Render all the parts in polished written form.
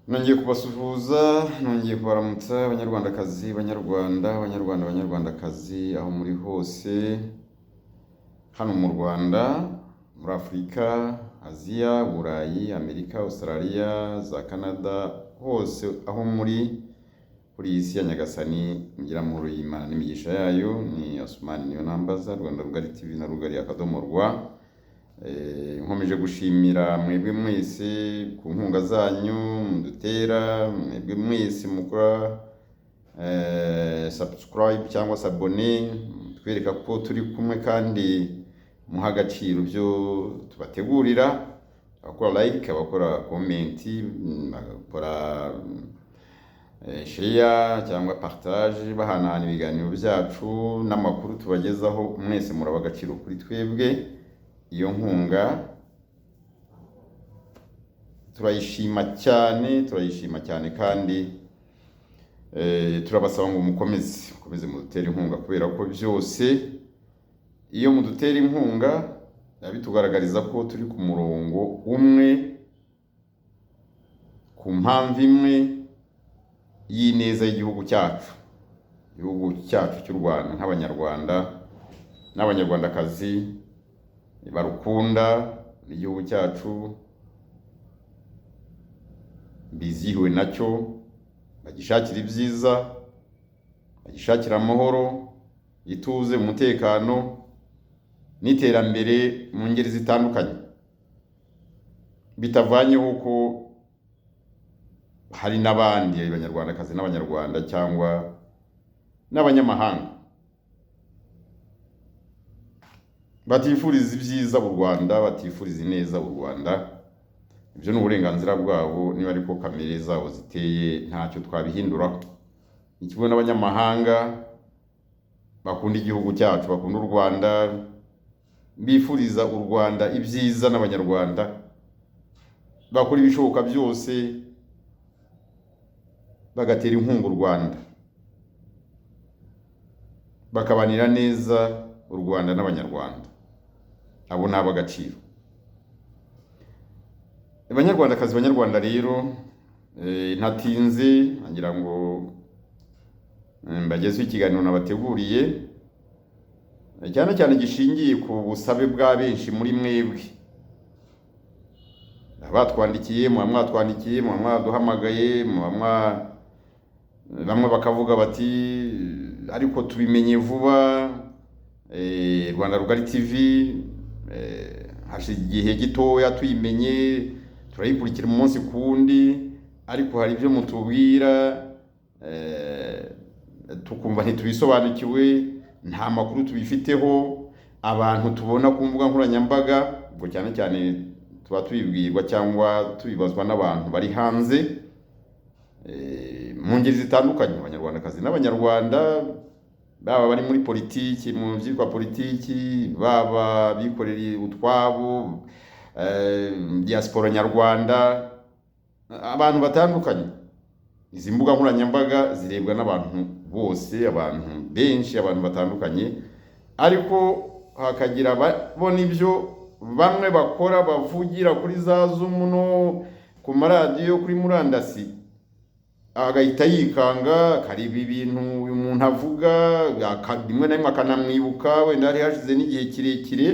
Nongeye kubasuhuza, nongeye kubaramutsa, Banyarwandakazi, Banyarwanda, Banyarwanda, Banyarwandakazi, aho muri hose, hano mu Rwanda, muri Afurika, Aziya, Burayi, Amerika, Australia, za Canada, hose aho muri kuri iyi si ya Nyagasani, mugira amahoro y'Imana n'imigisha yayo. Ni Asumani niyo nambaza, Rwanda Rugari TV na Rugari akadomo rwa. Nkomeje gushimira mwebwe mwese ku nkunga zanyu mudutera, mwebwe mwese mukora subscribe cyangwa s'abonner, twereka ko turi kumwe kandi muha agaciro ibyo tubategurira, abakora like, abakora comment, abakora share cyangwa partage, bahanahana ibiganiro byacu n'amakuru tubagezaho, mwese muraba agaciro kuri twebwe. Iyo nkunga turayishima cyane, turayishima cyane, kandi turabasaba ngo mukomeze, mukomeze mudutere inkunga, kubera ko byose iyo mudutera inkunga biba bitugaragariza ko turi ku murongo umwe, ku mpamvu imwe y'ineza y'igihugu cyacu, igihugu cyacu cy'u Rwanda, nk'Abanyarwanda n'Abanyarwandakazi barukunda n'igihugu cyacu, bizihiwe nacyo, bagishakira ibyiza, bagishakira amahoro, ituze, umutekano n'iterambere mu ngeri zitandukanye, bitavanyeho ko hari n'abandi Banyarwandakazi n'Abanyarwanda cyangwa n'abanyamahanga batifuriza ibyiza u Rwanda, batifuriza ineza u Rwanda. Ibyo ni uburenganzira bwabo, niba ariko kamere zabo ziteye, ntacyo twabihinduraho. Ni kimwe n'abanyamahanga bakunda igihugu cyacu, bakunda u Rwanda, bifuriza u Rwanda ibyiza n'Abanyarwanda, bakora ibishoboka byose bagatera inkunga u Rwanda, bakabanira neza u Rwanda n'Abanyarwanda. Abo ni ab'agaciro. Banyarwandakazi, Banyarwanda rero, ntatinze, ngira ngo mbagezeho ikiganiro nabateguriye, cyane cyane gishingiye ku busabe bwa benshi muri mwebwe batwandikiye, muba mwatwandikiye, muba mwaduhamagaye, bamwe bakavuga bati: "Ariko tubimenye vuba, Rwanda Rugari TV hashize igihe gitoya tuyimenye, turayikurikira umunsi ku wundi, ariko hari ibyo mutubwira tukumva ntitubisobanukiwe, nta makuru tubifiteho." Abantu tubona ku mbuga nkoranyambaga, ubwo cyane cyane tuba tubibwirwa cyangwa tubibazwa n'abantu bari hanze, mu ngeri zitandukanye, Abanyarwandakazi n'Abanyarwanda, baba bari muri politiki, mu byitwa politiki, baba bikoreye utwabo, diaspora nyarwanda, abantu batandukanye. Izi mbuga nkoranyambaga zirebwa n'abantu bose, abantu benshi, abantu batandukanye, ariko hakagira ababona ibyo bamwe bakora, bavugira kuri za Zoom no ku maradiyo, kuri murandasi, agahita yikanga, akareba ibintu uyu muntu avuga, rimwe na rimwe akanamwibuka, wenda hari hashize n'igihe kirekire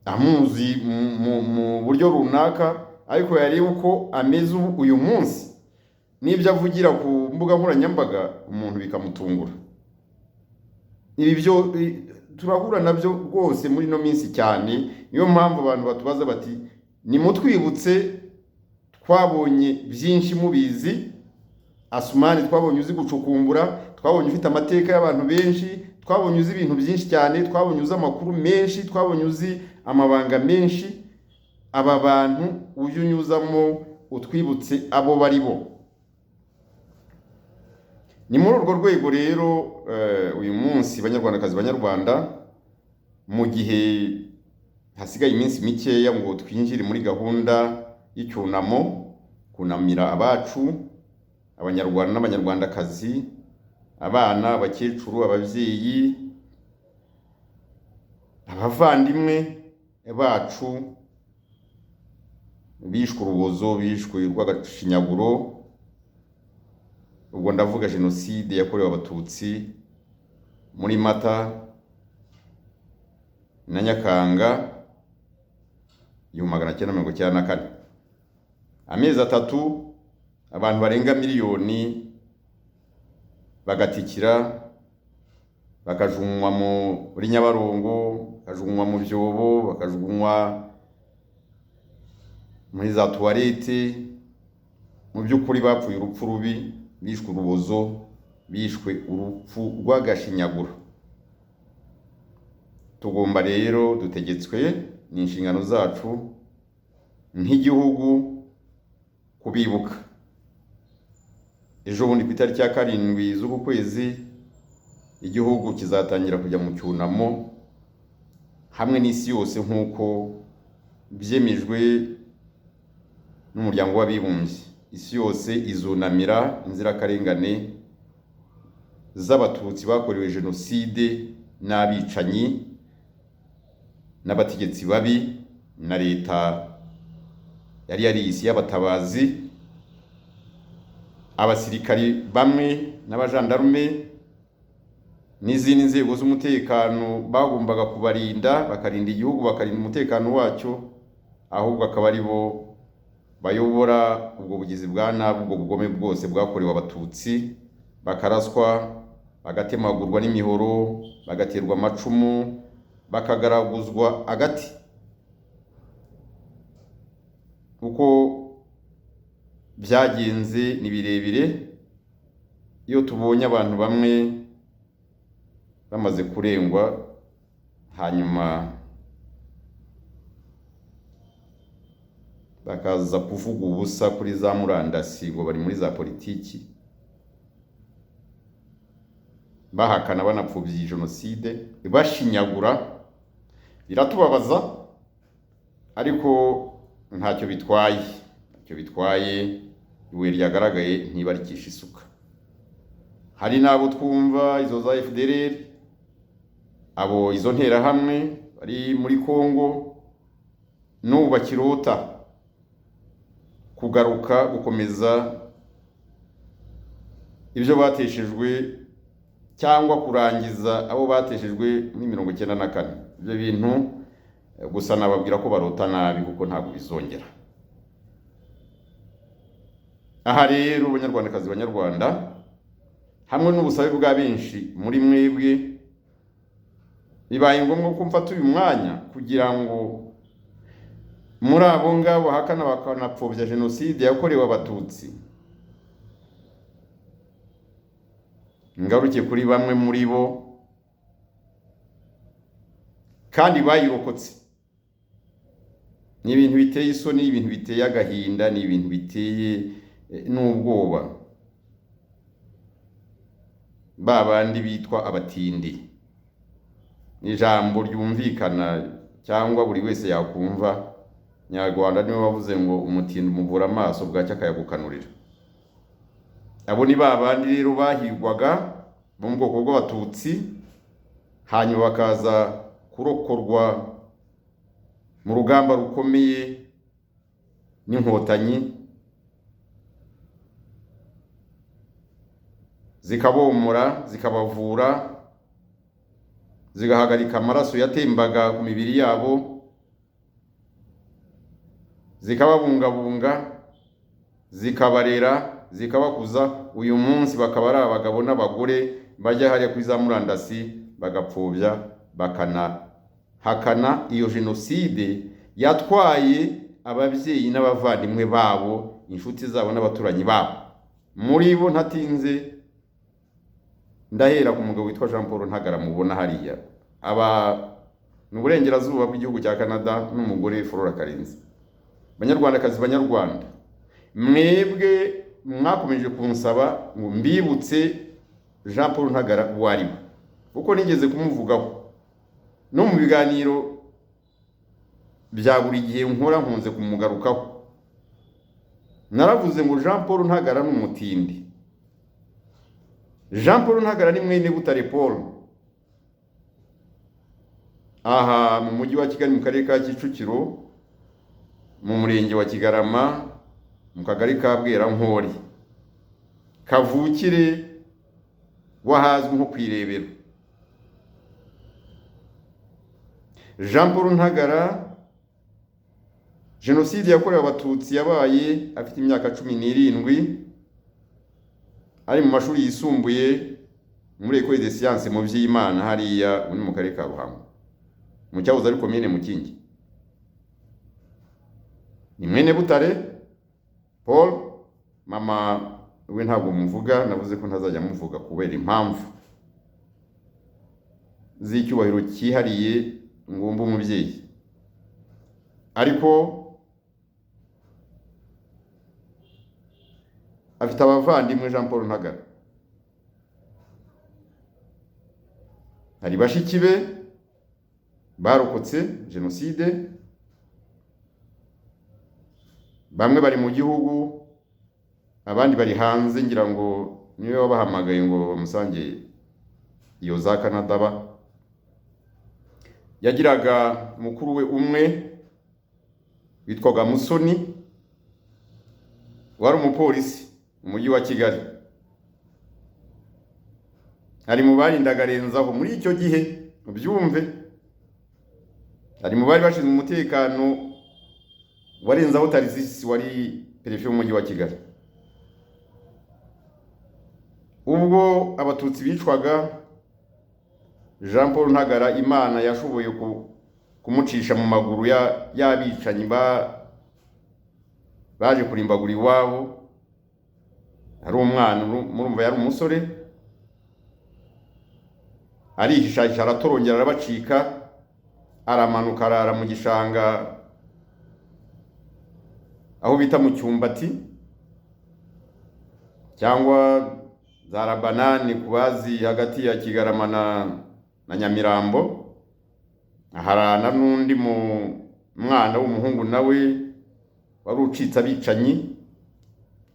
amuzi mu buryo runaka, ariko yareba uko ameze ubu uyu munsi n'ibyo avugira ku mbuga nkoranyambaga, umuntu bikamutungura. Ibi byo turahura nabyo rwose muri ino minsi cyane. Niyo mpamvu abantu batubaza bati: "Nimutwibutse, twabonye byinshi mubizi. Asumani, twabonye uzi gucukumbura, twabonye ufite amateka y'abantu benshi, twabonye uzi ibintu byinshi cyane, twabonye uzi amakuru menshi, twabonye uzi amabanga menshi. Aba bantu ujye unyuzamo utwibutse abo bari bo." Ni muri urwo rwego rero uyu munsi, Banyarwandakazi, Banyarwanda, mu gihe hasigaye iminsi mikeya ngo twinjire muri gahunda y'icyunamo, kunamira abacu, Abanyarwanda n'Abanyarwandakazi, abana, abakecuru, ababyeyi, abavandimwe bacu Bishwe urubozo, bishwe urw'agashinyaguro. Ubwo ndavuga jenoside yakorewe Abatutsi muri Mata na Nyakanga 1994. Amezi 3, abantu barenga miliyoni bagatikira, bakajugunywa muri Nyabarongo, bakajugunywa mu byobo, bakajugunywa muri za toilette. Mu by'ukuri bapfuye urupfu rubi, bishwe urubozo, bishwe urupfu rw'agashinyaguro. Tugomba rero, dutegetswe, ni inshingano zacu nk'igihugu kubibuka. Ejo bundi ku itariki ya 7 z'uku kwezi, igihugu kizatangira kujya mu cyunamo hamwe n'isi yose, nk'uko byemejwe n'Umuryango w'Abibumbye. Isi yose izunamira inzirakarengane z'Abatutsi bakorewe jenoside n'abicanyi n'abategetsi babi na leta yari yariyise y'abatabazi, abasirikari bamwe n'abajandarume n'izindi nzego z'umutekano bagombaga kubarinda, bakarinda igihugu, bakarinda umutekano wacyo, ahubwo akaba ari bo bayobora ubwo bugizi bwa nabi, ubwo bugome bwose bwakorewe Abatutsi, bakaraswa, bagatemagurwa n'imihoro, bagaterwa amacumu, bakagaraguzwa agati. Uko byagenze ni birebire. Iyo tubonye abantu bamwe bamaze kurengwa, hanyuma bakaza kuvuga ubusa kuri za murandasi ngo bari muri za politiki, bahakana, banapfobya jenoside, bashinyagura, biratubabaza, ariko ntacyo bitwaye, ntacyo bitwaye. Ibuye ryagaragaye ntibarikisha isuka. Hari n'abo twumva, izo za FDLR, abo izo nterahamwe bari muri Kongo n'ubu bakirota kugaruka gukomeza ibyo bateshejwe cyangwa kurangiza abo bateshejwe muri 94. Ibyo bintu gusa nababwira ko barota nabi, kuko ntabwo bizongera. Aha rero, Banyarwandakazi, Banyarwanda, hamwe n'ubusabe bwa benshi muri mwebwe, bibaye ngombwa ko mfata uyu mwanya kugira ngo muri abo ngabo bahakana bakanapfobya jenoside yakorewe Abatutsi, ngaruke kuri bamwe muri bo kandi bayirokotse. Ni ibintu biteye isoni, ibintu biteye agahinda, ni ibintu biteye n'ubwoba. Ba bandi bitwa abatindi, ni ijambo ryumvikana cyangwa buri wese yakumva. Nyarwanda niwe wavuze ngo umutindi umuvura amaso bwacya akayagukanurira. Abo ni ba bandi rero bahigwaga bo mu bwoko bw'Abatutsi, hanyuma bakaza kurokorwa mu rugamba rukomeye n'Inkotanyi, zikabomora, zikabavura, zigahagarika amaraso yatembaga ku mibiri yabo, zikababungabunga, zikabarera, zikabakuza. Uyu munsi bakaba ari abagabo n'abagore bajya hariya kuri za murandasi bagapfobya, bakanahakana iyo jenoside yatwaye ababyeyi n'abavandimwe babo, inshuti zabo n'abaturanyi babo. Muri bo ntatinze ndahera ku mugabo witwa Jean Paul Ntagara mubona hariya, aba mu burengerazuba bw'igihugu cya Canada, n'umugore Flora Karenzi. Banyarwandakazi, Banyarwanda, mwebwe mwakomeje kunsaba ngo mbibutse Jean Paul Ntagara uwo ari we, kuko nigeze kumuvugaho no mu biganiro bya buri gihe nkora, nkunze kumugarukaho. Naravuze ngo Jean Paul Ntagara ni umutindi. Jean Paul Ntagara ni mwene Butare Paul, aha mu mujyi wa Kigali, mu karere ka Kicukiro, Mu murenge wa Kigarama, mu kagari ka Bwerankori, kavukire w'ahazwi nko ku Irebero. Jean Paul Ntagara, jenoside yakorewe Abatutsi yabaye afite imyaka 17, ari mu mashuri yisumbuye muri Ecole de Sciences mu Byimana, hariya uri mu karere ka Ruhango, mu cyahoze ari komine Mukingi. Ni mwene Butare Paul, mama we ntabwo muvuga, navuze ko ntazajya muvuga kubera impamvu z'icyubahiro cyihariye ngomba umubyeyi. Ariko afite abavandimwe. Jean Paul Ntagara hari bashiki be barokotse jenoside, bamwe bari mu gihugu, abandi bari hanze, ngira ngo niwe wabahamagaye ngo bamusange iyo za Canada. Ba yagiraga mukuru we umwe witwaga Musoni, wari umupolisi mu mujyi wa Kigali, ari mu barindaga Renzaho muri icyo gihe, mubyumve, ari mu bari bashinzwe umutekano wa Renzaho Tarisisi, wari perefe w'umujyi wa Kigali. Ubwo Abatutsi bicwaga, Jean Paul Ntagara Imana yashoboye kumucisha mu maguru y'abicanyi baje kurimbagura iwabo. Ari umwana, murumva yari umusore, arihishahisha, aratorongera, arabacika, aramanuka, arara mu gishanga aho bita mu Cyumbati cyangwa za Rabanani ku bazi, hagati ya Kigarama na Nyamirambo. Aharana n'undi mu mwana w'umuhungu nawe wari ucitse abicanyi,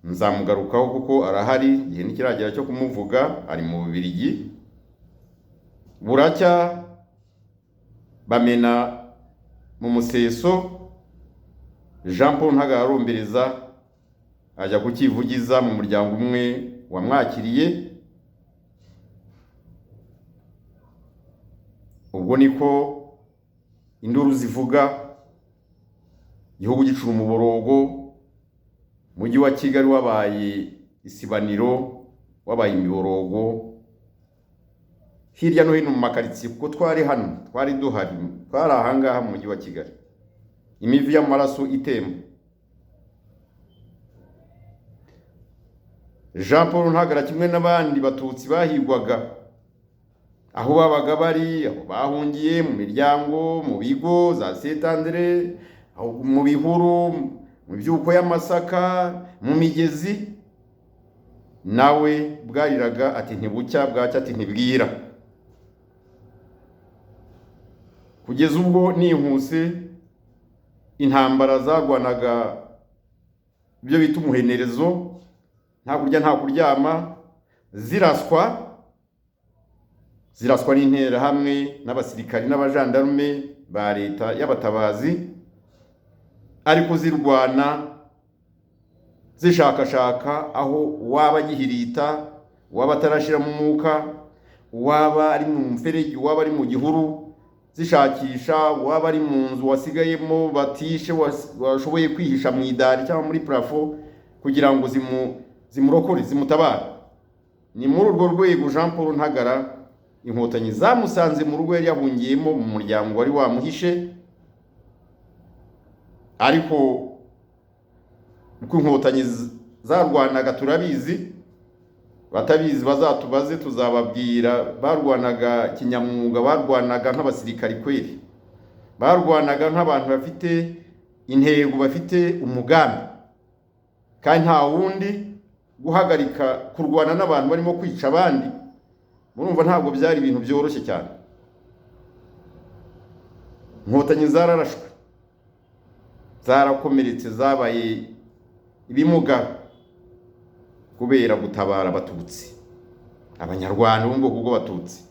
nzamugarukaho kuko arahari, igihe ntikiragera cyo kumuvuga, ari mu Bubiligi. Buracya bamena mu museso, Jean Paul Ntagara arombereza ajya kukivugiza mu muryango umwe wamwakiriye. Ubwo niko induru zivuga, igihugu gicura umuborogo, umujyi wa Kigali wabaye isibaniro, wabaye imiborogo hirya no hino mu makaritsiye, kuko twari hano, twari duhari, twari ahangaha mu mujyi wa Kigali, imivi y'amaraso itemba. Jean Paul Ntagara kimwe n'abandi Batutsi bahigwaga aho babaga bari, aho bahungiye mu miryango, mu bigo za Saint-André, mu bihuru, mu byuko y'amasaka, mu migezi, nawe bwariraga ati ntibucya, bwacya ati ntibwira, kugeza ubwo nihuse intambara zarwanaga ibyo bita umuhenerezo, nta kurya nta kuryama, ziraswa n'interahamwe n'abasirikari n'abajandarume ba leta y'abatabazi, ariko zirwana zishakashaka aho waba agihirita, waba atarashiramo umwuka, waba ari mu mferege, waba ari mu gihuru, zishakisha waba ari mu nzu wasigayemo batishe, washoboye kwihisha mu idari cyangwa muri plafo, kugira ngo zimurokore, zimutabare. Ni muri urwo rwego Jean Paul Ntagara Inkotanyi zamusanze mu rugo yari yahungiyemo, mu muryango wari wamuhishe. Ariko uko Inkotanyi zarwanaga turabizi, batabizi bazatubaze tuzababwira. Barwanaga kinyamwuga, barwanaga nk'abasirikari kweri, barwanaga nk'abantu bafite intego, bafite umugambi, kandi nta wundi guhagarika kurwana n'abantu barimo kwica abandi. Murumva ntabwo byari ibintu byoroshye cyane. Inkotanyi zararashwe, zarakomeretse, zabaye ibimuga kubera gutabara Abatutsi, Abanyarwanda bo mu bwoko bw'Abatutsi.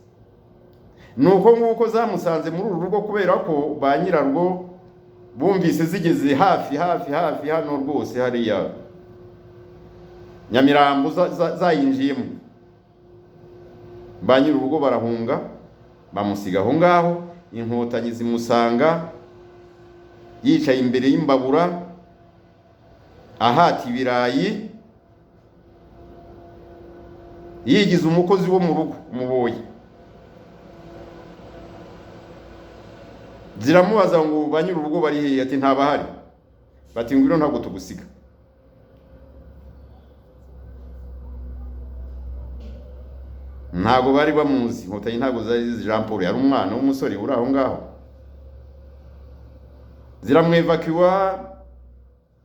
Nuko nguko zamusanze muri uru rugo, kubera ko ba nyirarwo Bumvise zigeze hafi hafi hafi hano rwose, hariya Nyamirambo, zayinjiyemo, ba nyir'urugo barahunga, bamusiga aho ngaho. Inkotanyi zimusanga yicaye imbere y'imbabura ahata ibirayi, yigize umukozi wo mu rugo, umuboyi. Ziramubaza ngo: "Ba nyir'urugo bari hehe?" Ati: "Ntabahari." Bati: "Ngwino, ntabwo tugusiga." Ntabwo bari bamuzi, Inkotanyi ntabwo zari zizi Jean Paul, yari umwana w'umusore uri aho ngaho. Ziramwevakiwa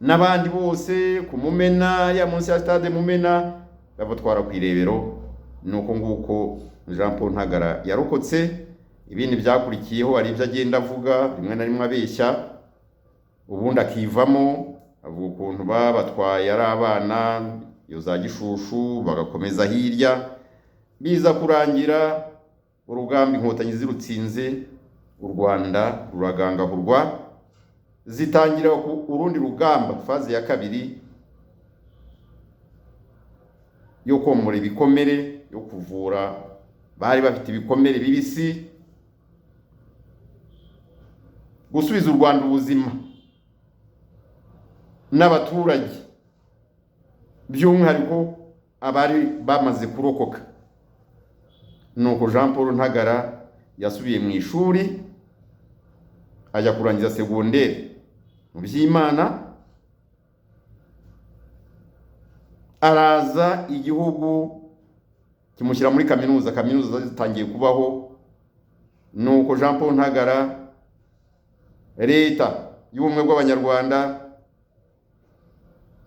n'abandi bose ku Mumena, ya munsi ya stade Mumena, babatwara ku Irebero. Ni uko nguko Jean Paul Ntagara yarokotse. Ibindi byakurikiyeho hari ibyo agenda avuga, rimwe na rimwe abeshya, ubundi akivamo, avuga ukuntu babatwaye ari abana iyo za Gishushu, bagakomeza hirya, biza kurangira urugamba Inkotanyi zirutsinze, u Rwanda ruragangahurwa, zitangira ku urundi rugamba, phase ya kabiri yo komora ibikomere, yo kuvura bari bafite ibikomere bibisi, gusubiza u Rwanda ubuzima n'abaturage, by'umwihariko abari bamaze kurokoka. Nuko Jean Paul Ntagara yasubiye mu ishuri, ajya kurangiza segonderi mu Byimana, araza igihugu kimushyira muri kaminuza. Kaminuza zitangiye kubaho. Nuko Jean Paul Ntagara, Leta y'Ubumwe bw'Abanyarwanda,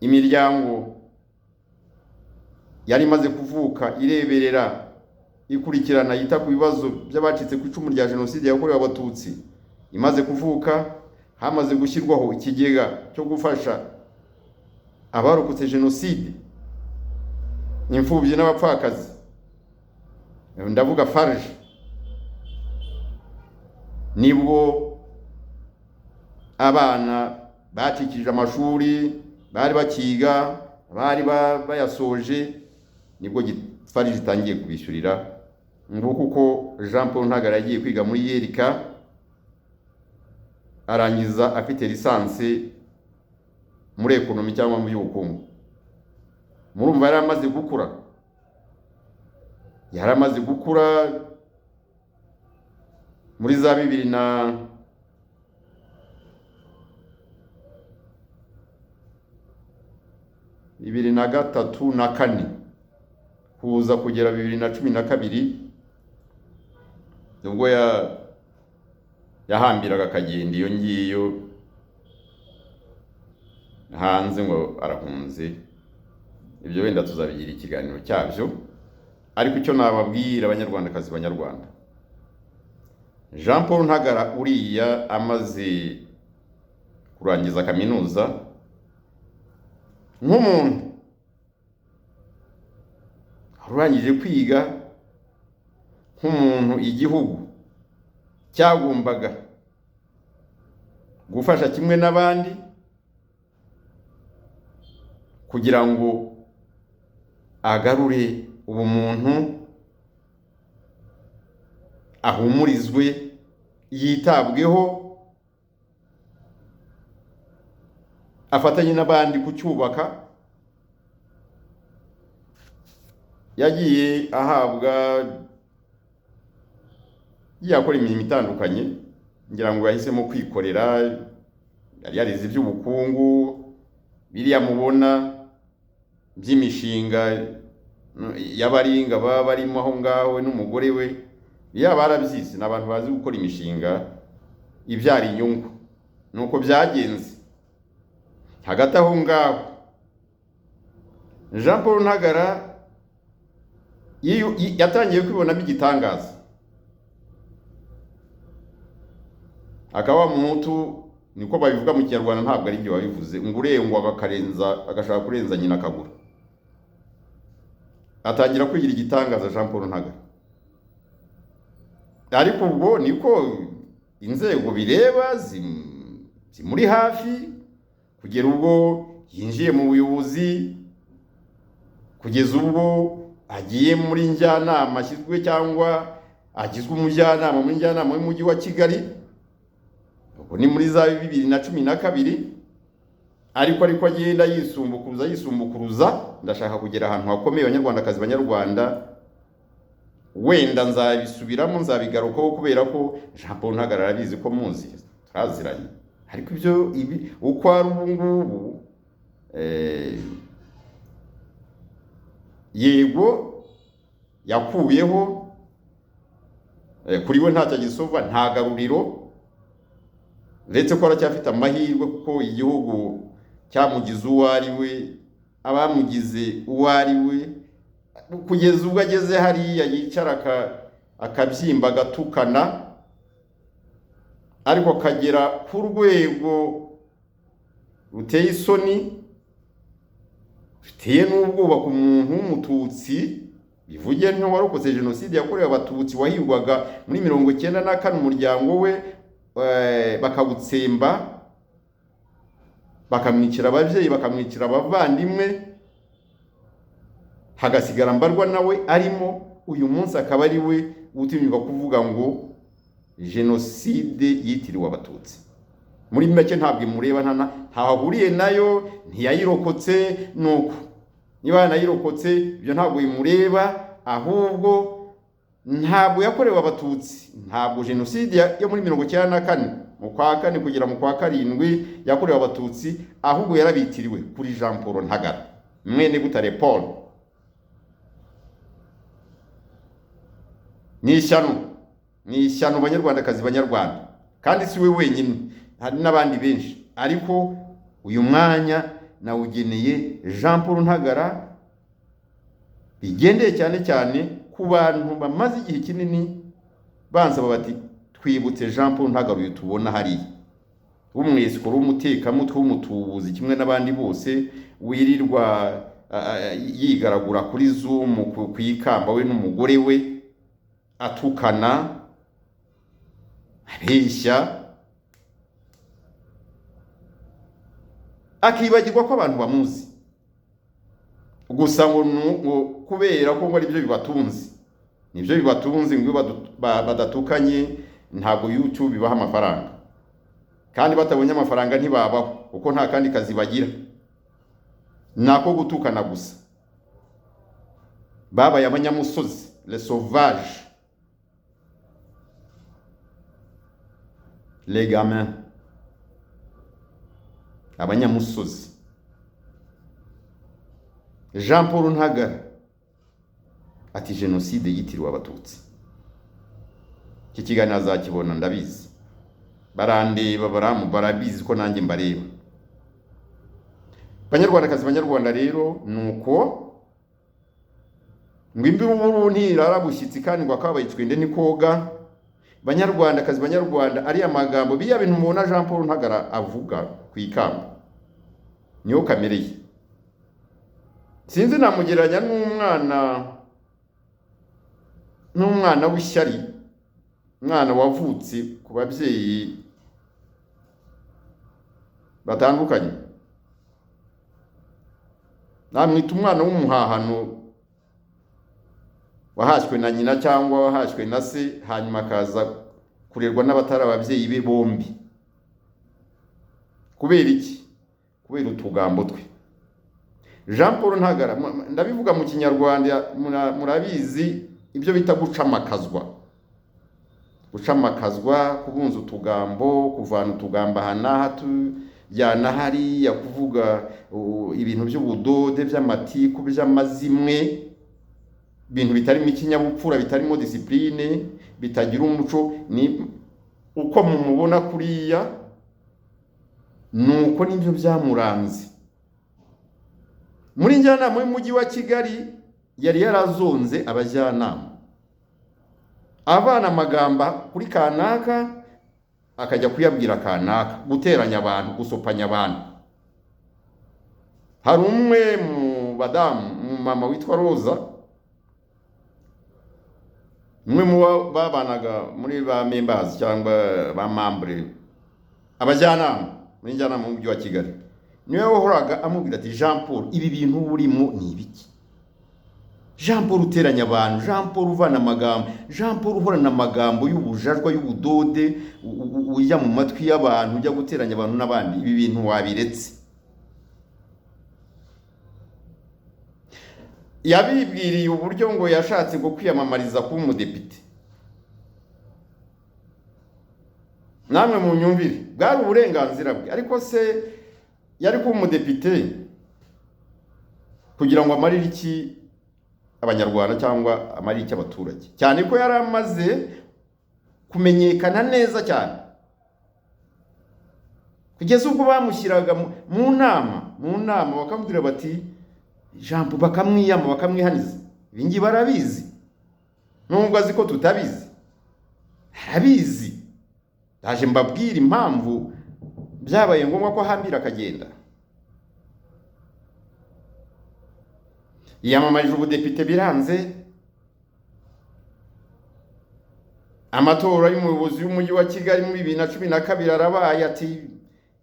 imiryango yari imaze kuvuka ireberera, ikurikirana, yita ku bibazo by'abacitse ku icumu rya Jenoside yakorewe Abatutsi imaze kuvuka, hamaze gushyirwaho ikigega cyo gufasha abarokotse jenoside, imfubyi n'abapfakazi, ndavuga FARG, nibwo abana bacikije amashuri, bari bakiga, bari bayasoje, nibwo FARG itangiye kubishyurira. Nguko uko Jean Paul Ntagara yagiye kwiga muri ULK, arangiza afite licence muri économie cyangwa mu by'ubukungu. Murumva yari amaze gukura, yari amaze gukura muri za 2003 na 4 kuza kugera 2012, nubwo yahambiraga akagenda iyo ngiyo hanze ngo arahunze. Ibyo wenda tuzabigira ikiganiro cyabyo, ariko icyo nababwira, Abanyarwandakazi, Banyarwanda, Jean Paul Ntagara uriya amaze kurangiza kaminuza, nk'umuntu urangije kwiga, nk'umuntu igihugu cyagombaga gufasha kimwe n'abandi kugira ngo agarure ubumuntu, ahumurizwe, yitabweho, afatanye n'abandi kucyubaka, yagiye ahabwa, yakora imirimo itandukanye. Ngira ngo yahisemo kwikorera, yari yarize iby'ubukungu, biriya mubona by'imishinga y'abaringa baba barimo aho ngaho n'umugore we, yaba barabyize, ni abantu bazi gukora imishinga ibyara inyungu. Nuko byagenze. Hagati aho ngaho, Jean Paul Ntagara yatangiye kwibonamo igitangaza, akaba Muhutu, niko babivuga mu Kinyarwanda, ntabwo ari ibyo babivuze, ngo urengwa agakarenza, agashaka kurenza nyina akagura. Atangira kwigira igitangaza Jean Paul Ntagara, ariko ubwo niko inzego bireba Zimuri hafi kugera ubwo yinjiye mu buyobozi, kugeza ubwo agiye muri njyanama, ashyizwe cyangwa agizwe umujyanama muri njyanama y'umujyi wa Kigali. Ubwo ni muri za 2012. Ariko agenda yisumbukuruza yisumbukuruza. Ndashaka kugera ahantu hakomeye, Abanyarwandakazi, Banyarwanda. Wenda nzabisubiramo, nzabigarukaho, kubera ko Jean Paul Ntagara arabizi ko muzi, turaziranye. Ariko ibyo ibi uko ari ubu ngubu, yego yakuyeho, kuri we ntacyo agisova, nta garuriro, uretse ko aracyafite amahirwe kuko igihugu cyamugize uwo ari we, abamugize uwo ari we, kugeza ubwo ageze hariya yicara akabyimba, agatukana, ariko akagera ku rwego ruteye isoni, ruteye n'ubwoba ku muntu w'Umututsi. Bivuge warokotse Jenoside yakorewe Abatutsi, wahigwaga muri 94, umuryango we bakawutsemba, bakamwicira ababyeyi, bakamwicira abavandimwe, hagasigara mbarwa nawe arimo. Uyu munsi akaba ari we utinyuka kuvuga ngo jenoside yitiriwe Abatutsi. Muri make ntabwo imureba, ntaho ahuriye nayo, ntiyayirokotse. Nuko niba yanayirokotse, ibyo ntabwo bimureba. Ahubwo ntabwo yakorewe Abatutsi, ntabwo jenoside yo muri 94 mu kwa kane kugera mu kwa karindwi yakorewe Abatutsi, ahubwo yarabitiriwe kuri Jean Paul Ntagara, mwene Butare Paul. Ni ishyano, ni ishyano, Banyarwandakazi, Banyarwanda. Kandi si we wenyine, hari n'abandi benshi, ariko uyu mwanya nawugeneye Jean Paul Ntagara, bigendeye cyane cyane ku bantu bamaze igihe kinini bansaba bati: "Twibutse Jean Paul Ntagara uyu tubona hariya w'umwesikoro, w'umutekamutwe, w'umutubuzi, kimwe n'abandi bose, wirirwa yigaragura kuri Zoom ku ikamba, we n'umugore we, atukana, abeshya, akibagirwa ko abantu bamuzi gusa, ngo kubera ko ngo aribyo bibatunze, nibyo bibatunze, ngo iyo badatukanye ntabwo YouTube ibaha amafaranga, kandi batabonye amafaranga ntibabaho, kuko nta kandi kazi bagira, nako gutukana gusa. Babaye abanyamusozi, les sauvages, les gamins, abanyamusozi." Jean Paul Ntagara ati: "Jenoside yitiriwe Abatutsi." Iki kiganiro azakibona, ndabizi, barandeba, barabizi ko nanjye mbareba. Banyarwandakazi, Banyarwanda, rero nuko ngo imbiru ntirara bushyitsi, kandi ngo akabaye icwende ntikoga. Banyarwandakazi, Banyarwanda, ariya magambo, biriya bintu mubona Jean Paul Ntagara avuga ku ikamba, niyo kamere ye. Sinzi, namugereranya n'umwana w'ishyari, umwana wavutse ku babyeyi batandukanye. Namwita umwana w'umuhahano wahashywe na nyina cyangwa wahashywe na se, hanyuma akaza kurerwa n'abatari ababyeyi be bombi. Kubera iki? Kubera utugambo twe. Jean Paul Ntagara, ndabivuga mu Kinyarwanda, murabizi ibyo bita gucamakazwa. Gucamakazwa, kubunza utugambo, kuvana utugambo aha n'aha tujyana hariya, kuvuga ibintu by'ubudode, by'amatiku, by'amazimwe, ibintu bitarimo ikinyabupfura, bitarimo discipline, bitagira umuco. Ni uko mumubona kuriya, nuko nibyo byamuranze. Muri njyanama y'umujyi wa Kigali yari yarazonze abajyanama, avana amagamba kuri kanaka akajya kuyabwira kanaka, guteranya abantu, gusopanya abantu. Hari umwe mu badamu, mu mama witwa Roza, umwe mu babanaga muri ba members cyangwa ba membre abajyanama. Muri njyanama y'umujyi wa Kigali, niwe wahoraga amubwira ati: "Jean Paul, ibi bintu urimo ni ibiki? Jean Paul uteranya abantu, Jean Paul uvana amagambo, Jean Paul uhorana amagambo y'ubujajwa, y'ubudode, ujya mu matwi y'abantu, ujya guteranya abantu n'abandi, ibi bintu wabiretse." Yabibwiriye uburyo ngo yashatse ngo kwiyamamariza kuba umudepite. Namwe mu myumvire bwari uburenganzira bwe, ariko se yari kuba umudepite kugira ngo amarire iki Abanyarwanda cyangwa amarire iki abaturage? Cyane ko yari amaze kumenyekana neza cyane, kugeza ubwo bamushyiraga mu nama bakamubwira bati Jean Paul, bakamwiyama, bakamwihaniza. Ibi ngibi barabizi, nubwo azi ko tutabizi, arabizi. Ndaje mbabwira impamvu byabaye ngombwa ko ahambira akagenda. Yiyamamarije ubudepite biranze, amatora y'umuyobozi w'umujyi wa Kigali muri 2012 arabaye, ati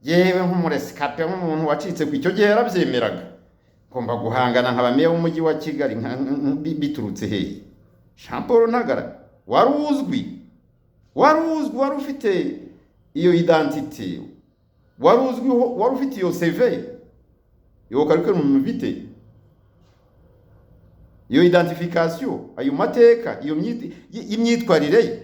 yewe nk'umuresikape, nk'umuntu wacitse ku icyo gihe yarabyemeraga, ngomba guhangana nkaba meya w'umujyi wa Kigali. Biturutse hehe? Jean Paul Ntagara wari uzwi, wari uzwi, wari ufite iyo identité, wari uzwiho, wari ufite iyo CV, iyo curriculum vitae, iyo identification, ayo mateka, iyo imyitwarire ye,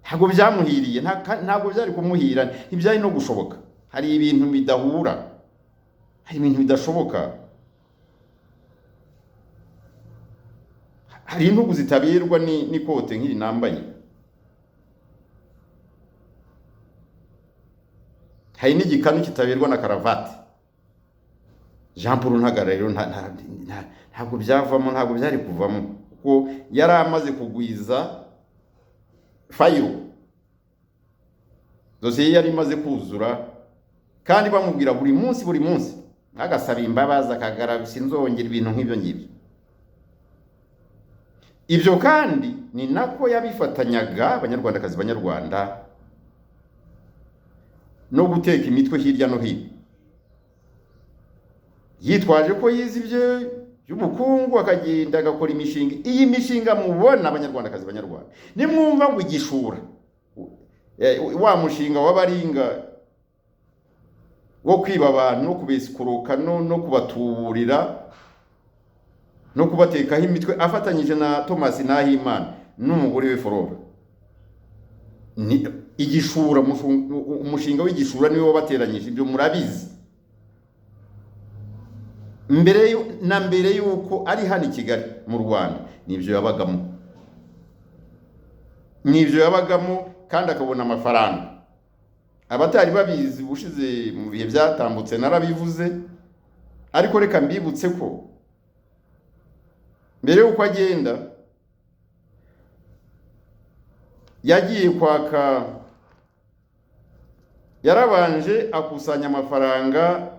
ntabwo byamuhiriye, ntabwo byari kumuhira, ntibyari no gushoboka. Hari ibintu bidahura, hari ibintu bidashoboka, hari intugu zitabirwa n'ikote nk'iri nambaye, hari n'igikanu kitabirwa na karavati. Jean Paul Ntagara rero ntabwo byavamo, ntabwo byari kuvamo, kuko yari amaze kugwiza fayiro, dosiye yari imaze kuzura, kandi bamubwira buri munsi buri munsi, agasaba imbabazi, akagara sinzongera, ibintu nk'ibyo ngibyo. Ibyo kandi ni nako yabifatanyaga, Abanyarwandakazi, Banyarwanda, no guteka imitwe hirya no hino, yitwaje ko yize ibyo by'ubukungu, akagenda agakora imishinga. Iyi mishinga mubona, Abanyarwandakazi, Banyarwanda, nimwumva ngo igishura, wa mushinga w'abaringa wo kwiba abantu no kubesikoroka no kubatuburira no kubatekaho imitwe, afatanyije na Thomas Nahimana n'umugore we Flora, ni igishura, umushinga w'igishura niwe wabateranyije, ibyo murabizi. Mbere na mbere yuko ari hano i Kigali mu Rwanda, nibyo yabagamo, nibyo yabagamo, kandi akabona amafaranga. Abatari babizi ubushize mu bihe byatambutse narabivuze, ariko reka mbibutse ko mbere yuko agenda yagiye kwaka, yarabanje akusanya amafaranga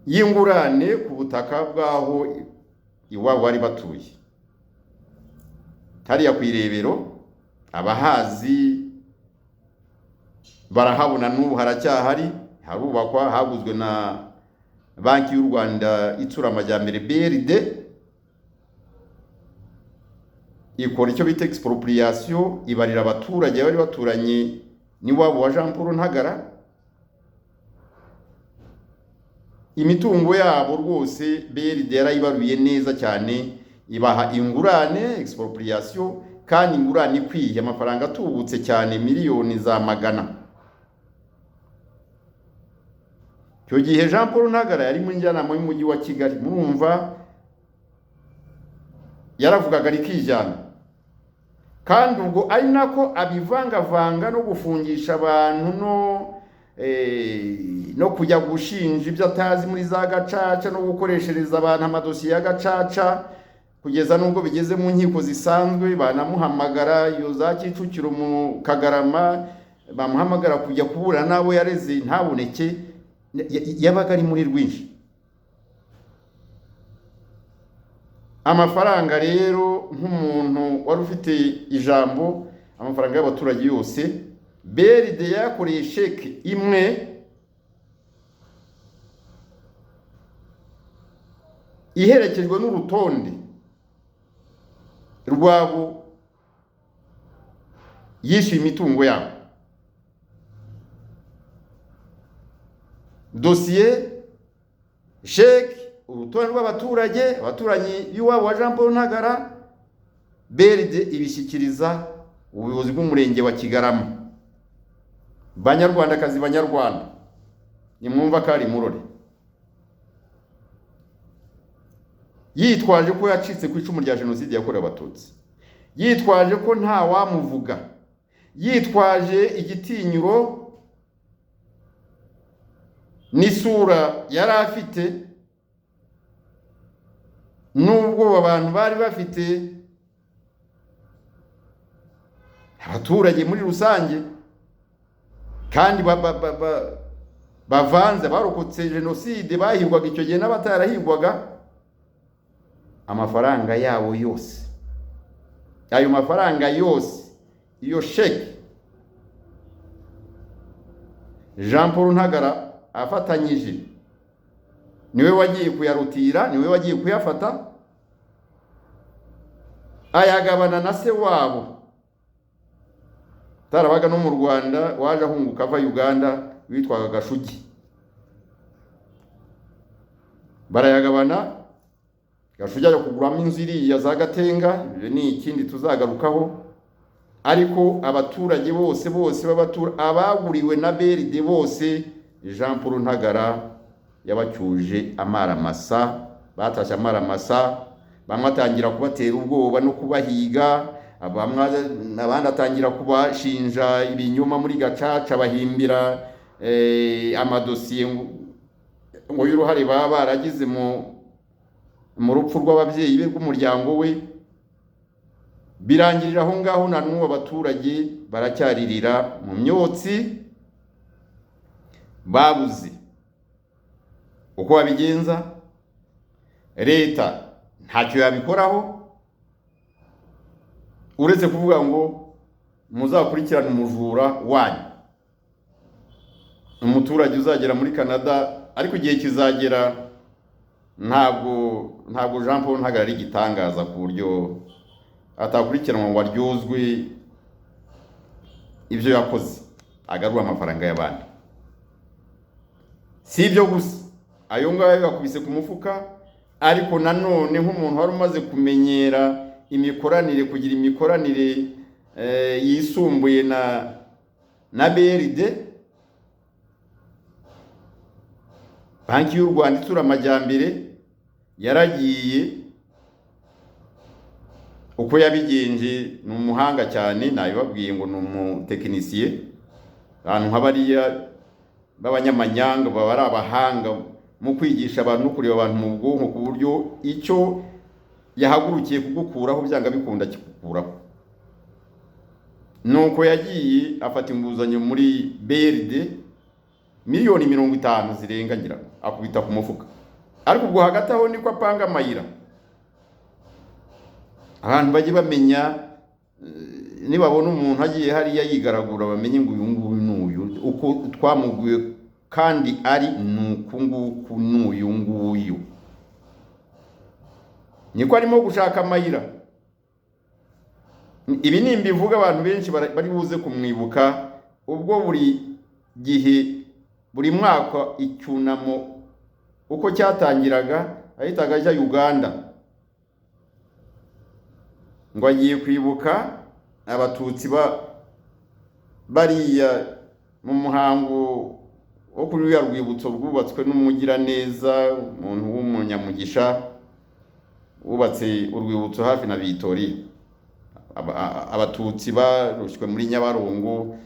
y'ingurane ku butaka bw'aho iwabo bari batuye hariya ku Irebero. Abahazi barahabona, n'ubu haracyahari, harubakwa, haguzwe na Banki y'u Rwanda Itsura Amajyambere BRD, ikora icyo bita expropriation, ibarira abaturage bari baturanye n'iwabo wa Jean Paul Ntagara imitungo yabo rwose. BRD yarayibaruye neza cyane, ibaha ingurane, expropriation, kandi ingurane ikwiye, amafaranga atubutse cyane, miliyoni za magana. Icyo gihe Jean Paul Ntagara yari mu njyanama y'umujyi wa Kigali, murumva yaravugaga rikijyana, kandi ubwo ari nako abivangavanga no gufungisha abantu no kujya gushinja ibyo atazi muri za gacaca, no gukoreshereza abantu amadosiye ya gacaca, kugeza n'ubwo bigeze mu nkiko zisanzwe banamuhamagara iyo za Kicukiro mu Kagarama, bamuhamagara kujya kubura n'abo yareze ntaboneke. Yabaga ari muri rwinshi. Amafaranga rero, nk'umuntu wari ufite ijambo, amafaranga y'abaturage yose BRD yakoreye sheke imwe iherekejwe n'urutonde rwabo yishyuye imitungo yabo. Dosiye, sheke, urutonde rw'abaturage, abaturanyi b'iwabo wa Jean Paul Ntagara, BRD ibishyikiriza ubuyobozi bw'umurenge wa Kigarama. Banyarwandakazi, banyarwanda, nimwumva ko ari murore. Yitwaje ko yacitse ku icumu rya jenoside yakorewe Abatutsi, yitwaje ko nta wamuvuga, yitwaje igitinyiro n'isura yari afite n'ubwoba abantu bari bafite, abaturage muri rusange kandi bavanze barokotse jenoside bahigwaga icyo gihe n'abatarahigwaga, amafaranga yabo yose, ayo mafaranga yose, iyo sheke Jean Paul Ntagara afatanyije niwe wagiye kuyarutira, niwe wagiye kuyafata, ayagabana na se wabo tarabaga no mu Rwanda, waje ahunguka ava Uganda, witwaga Gashugi. Barayagabana, Gashugi ajya kuguramo inzu iriya za Gatenga, ibyo ni ikindi tuzagarukaho. Ariko abaturage bose bose b'abatura abaguriwe na BRD bose, Jean Paul Ntagara yabacyuje amaramasa, batashye amaramasa, bamwe atangira kubatera ubwoba no kubahiga, abandi atangira kubashinja ibinyoma muri gacaca, bahimbira amadosiye ngo y'uruhare baba baragize mu rupfu rw'ababyeyi be, rw'umuryango we. Birangirira aho ngaho, na n'ubu abaturage baracyaririra mu myotsi, babuze uko babigenza. Leta ntacyo yabikoraho uretse kuvuga ngo muzakurikirane umujura wanyu, umuturage uzagera muri Canada. Ariko igihe kizagera, ntabwo Jean Paul Ntagara ari igitangaza ku buryo atakurikiranwa ngo aryozwe ibyo yakoze, agarura amafaranga y'abandi. Si ibyo gusa, ayo ngayo yakubise ku mufuka, ariko nanone nk'umuntu wari umaze kumenyera imikoranire, kugira imikoranire yisumbuye na BRD, Banki y'u Rwanda itsura amajyambere, yaragiye uko yabigenje. Ni umuhanga cyane, nabibabwiye ngo ni umutekinisiye. Abantu nka bariya b'abanyamanyanga baba ari abahanga mu kwigisha abantu no kureba abantu mu bwonko, ku buryo icyo yahagurukiye kugukuraho byanga bikunda kikukuraho. Nuko yagiye afata inguzanyo muri BRD 50 miliyoni zirenga ngira, akubita ku mufuka. Ariko ubwo hagati aho niko apanga amayira, abantu bajye bamenya, nibabona umuntu agiye hariya yigaragura bamenye ngo uyu nguyu n'uyu, uko twamuguye kandi ari nuku nguku n'uyu nguyu. Niko arimo gushaka amayira. Ibi nimbivuga abantu benshi bari buze kumwibuka, ubwo buri gihe buri mwaka icyunamo uko cyatangiraga ahitaga ajya Uganda ngo agiye kwibuka Abatutsi bariya mu muhango wo kuri ruriya rwibutso rwubatswe n'umugiraneza, umuntu w'umunyamugisha wubatse urwibutso hafi na Victoria. Abatutsi barushywe muri Nyabarongo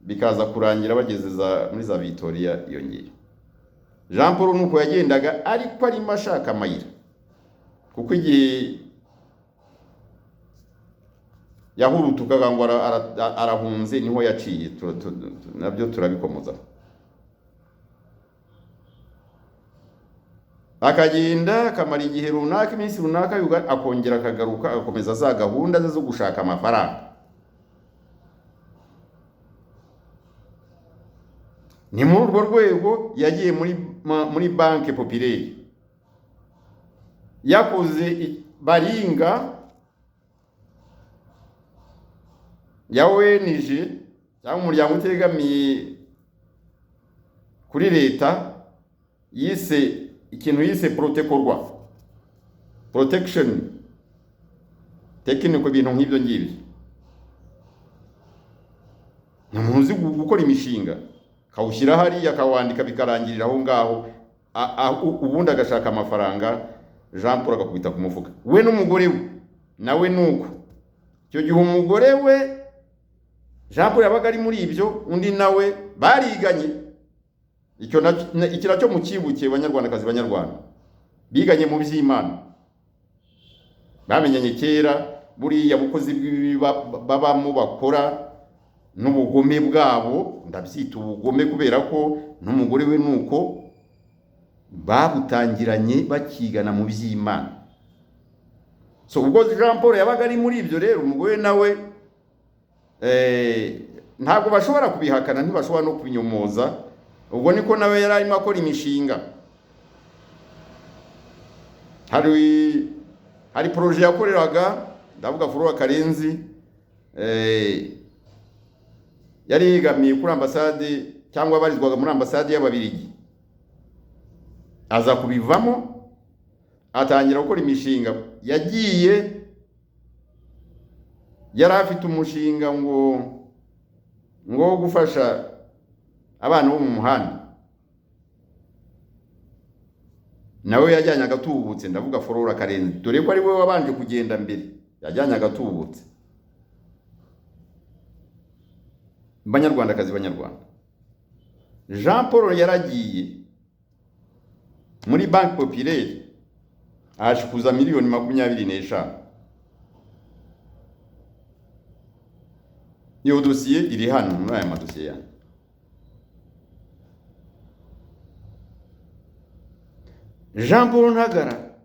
bikaza kurangira bageze muri za Victoria iyo ngiyo. Jean Paul nuko yagendaga ariko arimo ashaka amayira, kuko igihe yahurutukaga ngo arahunze niho yaciye, nabyo turabikomoza. Akagenda akamara igihe runaka, iminsi runaka, akongera akagaruka, agakomeza za gahunda ze zo gushaka amafaranga. Ni muri urwo rwego yagiye muri Banque Populaire, yakoze baringa ya ONG cyangwa umuryango utegamiye kuri leta, yise ikintu yise protekorwa, protection technical, ibintu nk'ibyo ngibyo. Ni umuntu uzi gukora imishinga, akawushyira hariya, akawandika, bikarangirira aho ngaho, ubundi agashaka amafaranga, Jean Paul agakubita ku mufuka we n'umugore we. Nawe nuko icyo gihe umugore we Jean Paul yabaga ari muri ibyo, undi nawe bariganye. Icyo iki nacyo mukibuke, Banyarwandakazi, Banyarwanda, biganye mu by'Imana, bamenyanye kera. Buriya bukozi bw'ibibi babamo bakora n'ubugome bwabo, ndabyita ubugome kubera ko n'umugore we nuko babutangiranye bakigana mu by'Imana. So ubwo Jean Paul yabaga ari muri ibyo rero, umugore nawe ntabwo bashobora kubihakana, ntibashobora no kubinyomoza. Ubwo niko nawe yari arimo akora imishinga. Hari projet yakoreraga, ndavuga Flora Karenzi, yari yegamiye kuri ambasade cyangwa abarizwaga muri ambasade y'Ababirigi, aza kubivamo atangira gukora imishinga. Yagiye yari afite umushinga ngo wo gufasha abana bo mu muhanda, nawe yajyanye agatubutse. Ndavuga Flora Karenzi, dore ko ari we wabanje kugenda mbere, yajyanye agatubutse. Banyarwandakazi, Banyarwanda, Jean Paul yaragiye muri Banque Populaire ahashikuza 25 miliyoni. Iyo dosiye iri hano muri aya madosiye yanjye. Jean Paul Ntagara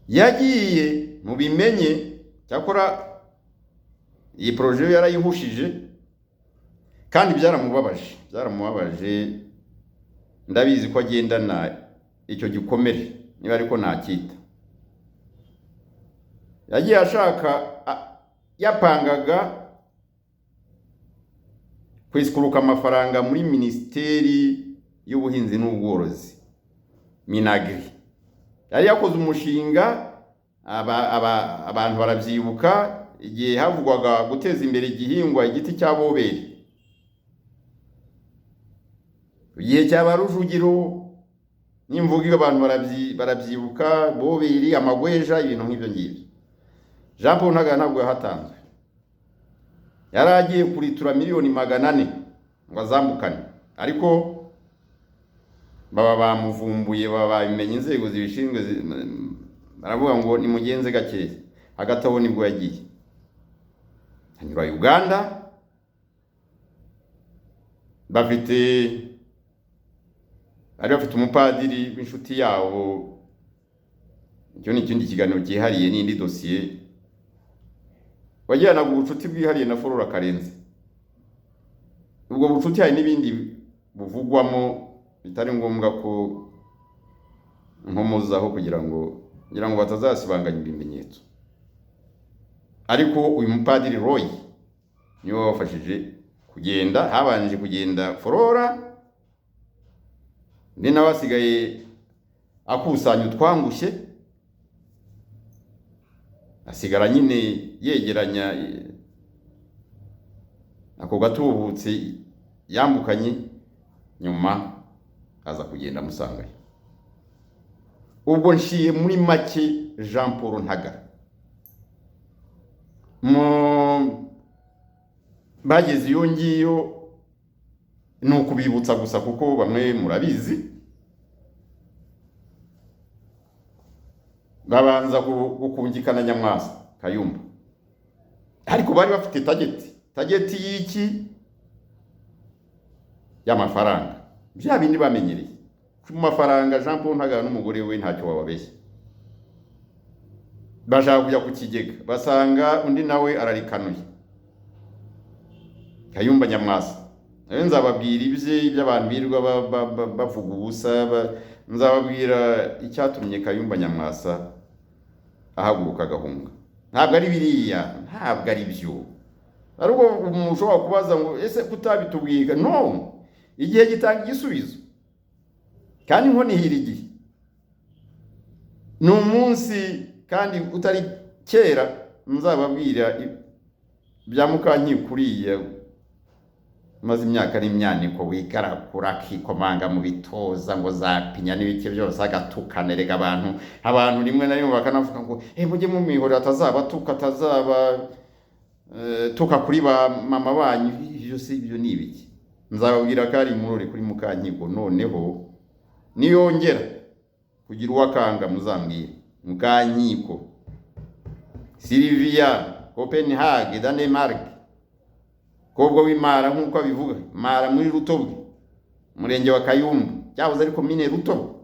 yagiye mu bimenye, cyakora iyi projet yarayihushije kandi byaramubabaje, byaramubabaje. Ndabizi ko agendana icyo gikomere, niba ariko nacyita. Yagiye ashaka, yapangaga kwisikuruka amafaranga muri Minisiteri y'Ubuhinzi n'Ubworozi, Minagri. Yari yakoze umushinga, abantu barabyibuka, igihe havugwaga guteza imbere igihingwa igiti cya boberi, igihe cya Rujugiro n'imvugo, abantu barabyibuka, boberi, amagweja, ibintu nk'ibyo ngibyo. Jean Paul Ntagara ntabwo yahatanzwe, yari agiye kuritura 400 miliyoni ngo azambukane, ariko baba bamuvumbuye, baba babimenye, inzego zibishinzwe baravuga ngo nimugenze gakeya. Hagati aho nibwo yagiye anyura Uganda, bari bafite umupadiri w'inshuti yabo. Icyo ni ikindi kiganiro cyihariye n'indi dosiye, wagiranaga ubucuti bwihariye na Flora Karenzi. Ubwo bucuti hari n'ibindi buvugwamo bitari ngombwa ko nkomozaho kugira ngo batazasibanganya ibimenyetso. Ariko uyu mupadiri Roy niwe wabafashije kugenda. Habanje kugenda Flora, ni nawe asigaye akusanya utwangushye, asigara nyine yegeranya ako gatubutse yambukanye, nyuma aza kugenda amusangayo. Ubwo nshiye muri make Jean Paul Ntagara bageze iyo ngiyo, ni ukubibutsa gusa kuko bamwe murabizi. Babanza gukungikana Nyamwasa Kayumba, ariko bari bafite tageti y'iki, y'amafaranga, bya bindi bamenyereye ku mafaranga. Jean Paul Ntagara n'umugore we ntacyo bababeshya, bashaka kujya ku kigega, basanga undi nawe ararikanuye, Kayumba Nyamwasa Nawe nzababwira ibye, iby'abantu birirwa bavuga ubusa, nzababwira icyatumye Kayumba Nyamwasa ahaguruka agahunga. Ntabwo ari biriya, ntabwo ari byo. Ariko umuntu ushobora kubaza ngo ese kutabitubwira? No, igihe gitanga igisubizo, kandi inkono ihira igihe. Ni umunsi kandi utari kera nzababwira bya Mukankiko uriya umaze imyaka n'imyaniko wigarakura akikomanga mu bitoza ngo zapinya n'ibiki byose, agatukana. Erega abantu rimwe na rimwe bakanavuga ngo mujye mumwihorera atazabatuka, atazaba tuka kuri ba mama banyu. Ibyo si ibyo ni ibiki? Nzababwira ko ari imurore kuri Mukankiko. Noneho niyongera kugira uwakanga muzambwire. Mukankiko Sylvia, Copenhagen, Denmark, kobwa w'Imara nk'uko abivuga, Mara muri Rutobwe, umurenge wa Kayumbu, cyahoze ari komine Rutobwe.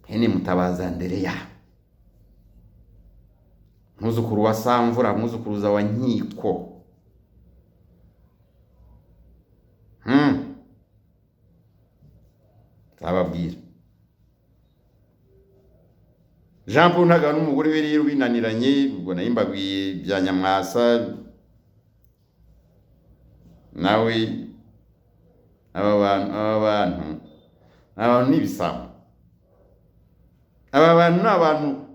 Hene Mutabazi Andereya, mwuzukuru wa Samvura, mwuzukuruza wa Nkiko. Nzababwira Jean Paul Ntaganda n'umugore we rero binaniranye. Ubwo nayo mbabwiye bya Nyamwasa, nawe aba bantu ni ibisambo. Aba bantu ni abantu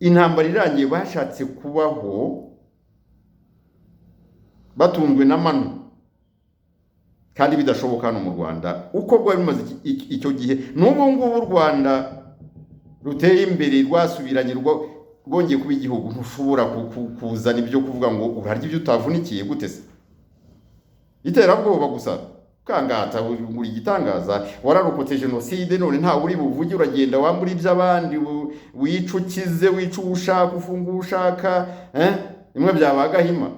intambara irangiye bashatse kubaho batunzwe n'amano, kandi bidashoboka hano mu Rwanda uko rwari rumaze icyo gihe. N'ubu ngubu u Rwanda ruteye imbere, rwasubiranye, rwongeye kuba igihugu, ntushobora kuzana ibyo kuvuga ngo urarya ibyo utavunikiye. Gute se? Iterabwoba gusa, ukangata uri igitangaza, wararokotse jenoside none ntawe uri buvuge, uragenda wambura iby'abandi, wica ukize, wica uwo ushaka, ufunga uwo ushaka, bimwe byaba Gahima.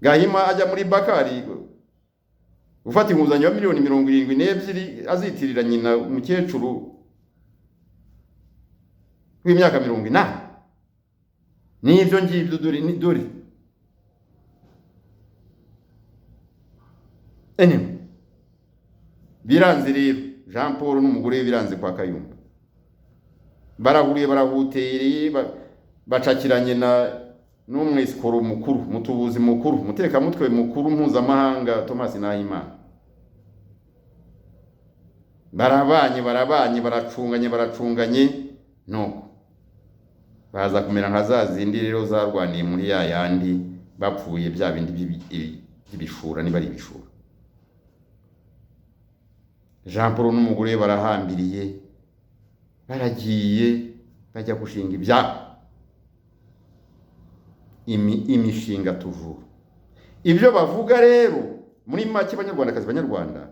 Gahima ajya muri Bakari ufata inguzanyo ya miliyoni 72 azitirira nyina umukecuru w'imyaka 80. N'ibyo ngibyo dore ni dore. Anyway, biranze rero Jean Paul n'umugore we biranze kwa Kayumba. Barahuriye, barahutereye, bacakiranye na n'umwesikoro mukuru, mutubuzi mukuru, mutekamutwe mukuru mpuzamahanga Thomas Nahimana. Barabanye, barabanye, baracunganye, baracunganye, nuko baza kumera nka za zindi rero zarwaniye muri ya yandi bapfuye bya bindi by'ibishura, niba ari ibishura. Jean Paul n'umugore we barahambiriye, baragiye bajya gushinga ibyabo, imishinga tuvura. Ibyo bavuga rero muri make, Banyarwandakazi, Banyarwanda,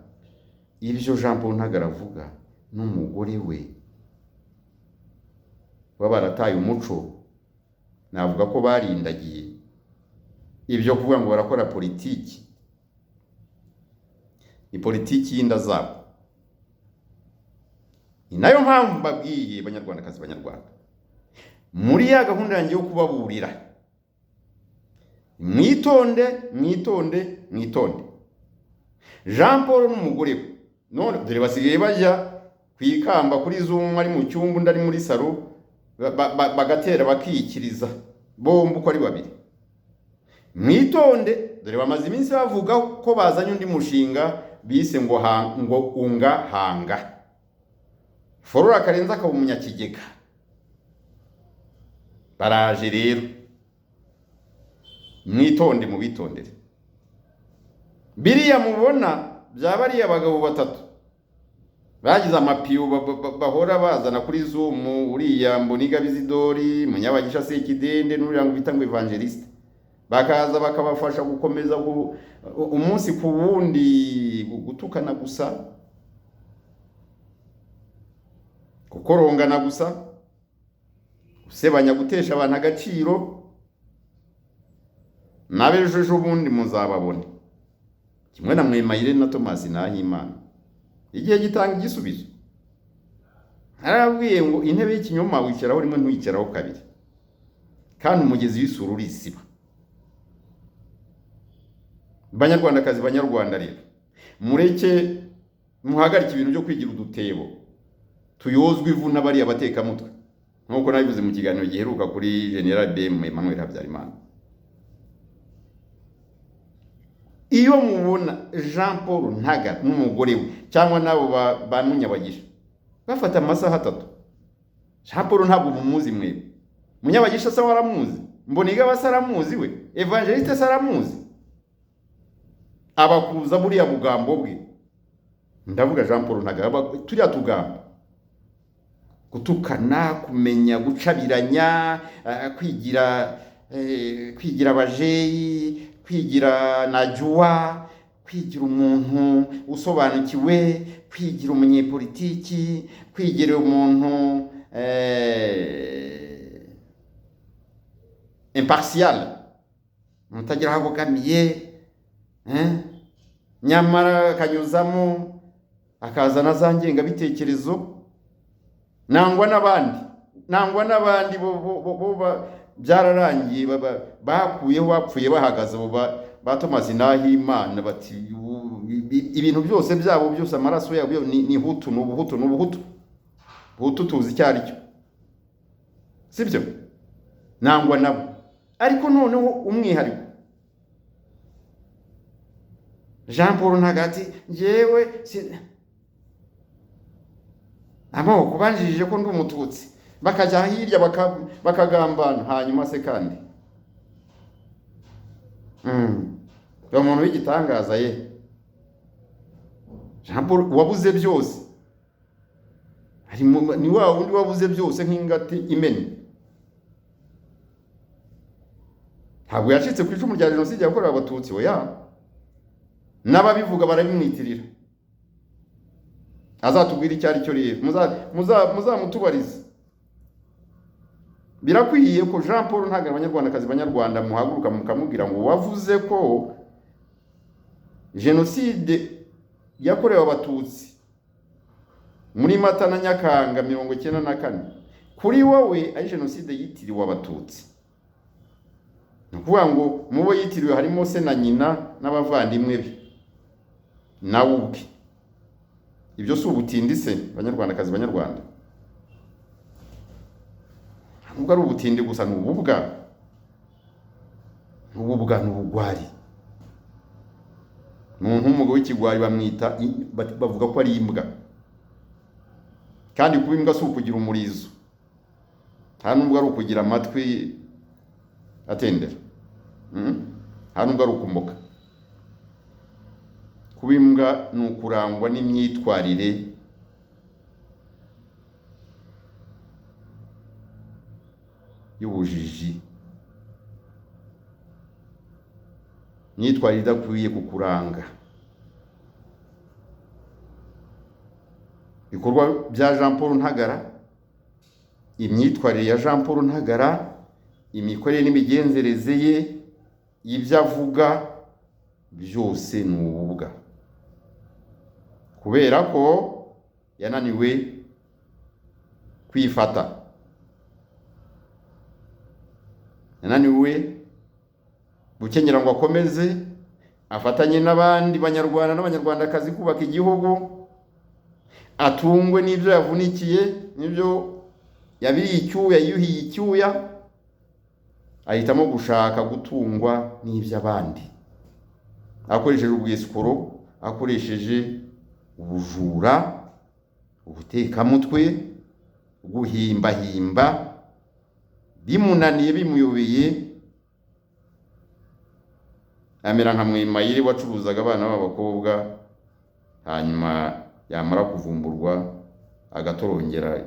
ibyo Jean Paul Ntagara avuga n'umugore we baba barataye umuco, navuga ko barindagiye ibyo kuvuga ngo barakora politiki. Ni politiki y'inda zabo. Ni nayo mpamvu mbabwiye Banyarwandakazi, Banyarwanda, muri ya gahunda yanjye yo kubaburira, mwitonde, mwitonde, mwitonde. Jean Paul n'umugore we none dore basigaye bajya kwikamba kuri Zoom, ari mu cyumba undi ari muri salo, bagatera bakiyikiriza bombi uko ari babiri. Mwitonde, dore bamaze iminsi bavuga ko bazanye undi mushinga bise ngo ngo unga hanga. Forora Karenzi akaba umunyakigega. Baraje rero, mwitonde, mubitondere. Biriya mubona byaba ari abagabo batatu bagize amapiyo bahora bazana kuri Zoom, uriya Mboniga Bizidori, Munyabagisha Sekidende n'uriya ngo bita ngo Evangeliste, bakaza bakabafasha gukomeza umunsi ku wundi gutukana gusa, gukorongana gusa, gusebanya, gutesha abantu agaciro. N'abejo ubundi muzababone kimwe na Mwemayire na Thomas Nahimana. Igihe gitanga igisubizo. Narabwiye ngo intebe y'ikinyoma wicaraho rimwe ntuyicaraho kabiri, kandi umugezi w'isuri urisiba. Banyarwandakazi, Banyarwanda rero, mureke, muhagarike ibintu byo kwigira udutebo tuyozwe ivu n'abariya batekamutwe, nk'uko nabivuze mu kiganiro giheruka kuri General BM Emmanuel Habyarimana. Iyo mubona Jean Paul Ntagara n'umugore we cyangwa n'abo ba Munyabagisha bafata amasaha 3, Jean Paul ntabwo mumuzi mwebwe, Munyabagisha se waramuzi, Mbonigaba se aramuzi, we Evangeliste se aramuzi, abakuza buriya bugambo bwe. Ndavuga Jean Paul Ntagara, turiya tugambo, gutukana, kumenya gucabiranya, kwigira abajeyi, kwigira najua, kwigira umuntu usobanukiwe, kwigira umunyepolitiki, kwigira umuntu impartial, mutagira aho abogamiye, nyamara akanyuzamo akazana za ngengabitekerezo. Nangwa n'abandi bo byararangiye, bakuyeho, bapfuye bahagaze, bo ba Thomas Nahimana bati ibintu byose byabo byose, amaraso yabo ni Hutu, ni ubuhutu, ni ubuhutu, Hutu tuzi icyo ari cyo, sibyo? Nangwa nabo. Ariko noneho umwihariko Jean Paul Ntagara njyewe amoko banjije ko ndi umututsi, bakajya hirya bakagambana. Hanyuma se kandi umuntu w'igitangaza ye Jean Paul wabuze byose, ni wa wundi wabuze byose nk'ingati imena. Ntabwo yacitse ku icumu rya jenoside yakorewe Abatutsi, oya, n'ababivuga barabimwitirira. Azatubwira icyo ari cyo rero, muzamutubarize. Birakwiye ko Jean Paul Ntagara, Abanyarwandakazi, Banyarwanda, muhaguruka mukamubwira ngo wavuze ko jenoside yakorewe Abatutsi muri Mata na Nyakanga 94 kuri wowe ari jenoside yitiriwe Abatutsi. Ni ukuvuga ngo mu bo yitiriwe harimo se na nyina n'abavandimwe be nawe ubwe. Ibyo si ubutindi se, Banyarwandakazi, Banyarwanda? Nubwo ari ubutindi gusa, ni ububwa, ni ubugwari. Umuntu w'umugabo w'ikigwari bamwita, bavuga ko ari imbwa. Kandi kuba imbwa si ukugira umurizo, nta nubwo ari ukugira amatwi atendera, nta nubwo ari ukumoka. Kuba imbwa ni ukurangwa n'imyitwarire y'ubujiji, imyitwarire idakwiye kukuranga. Ibikorwa bya Jean Paul Ntagara, imyitwarire ya Jean Paul Ntagara, imikorere n'imigenzereze ye, ibyo avuga byose ni ububwa, kubera ko yananiwe kwifata, yananiwe gukenyera ngo akomeze afatanye n'abandi Banyarwanda n'Abanyarwandakazi kubaka igihugu, atungwe n'ibyo yavunikiye, n'ibyo yabiriye icyuya, yuhiye icyuya, ahitamo gushaka gutungwa n'iby'abandi, akoresheje ubwisikoro, akoresheje ubujura, ubutekamutwe, guhimbahimba. Bimunaniye, bimuyobeye, amera nka Mwemayire wacuruzaga abana b'abakobwa, hanyuma yamara kuvumburwa agatorongera.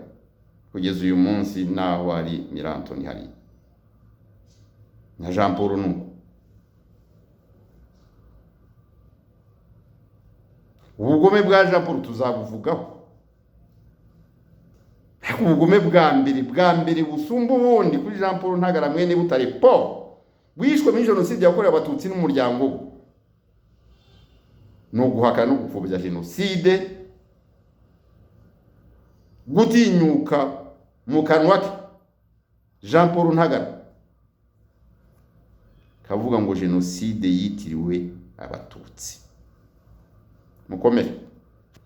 Kugeza uyu munsi naho ari Mirantoni hari na Jean Paul nuko. Ubugome bwa Jean Paul tuzabuvugaho, ariko ubugome bwa mbere busumba ubundi kuri Jean Paul Ntagara mwene Butare Paul wishwe muri jenoside yakorewe Abatutsi n'umuryango we, no guhakana no gupfobya jenoside, gutinyuka mu kanwa ke Jean Paul Ntagara kavuga ngo jenoside yitiriwe Abatutsi. Mukomere.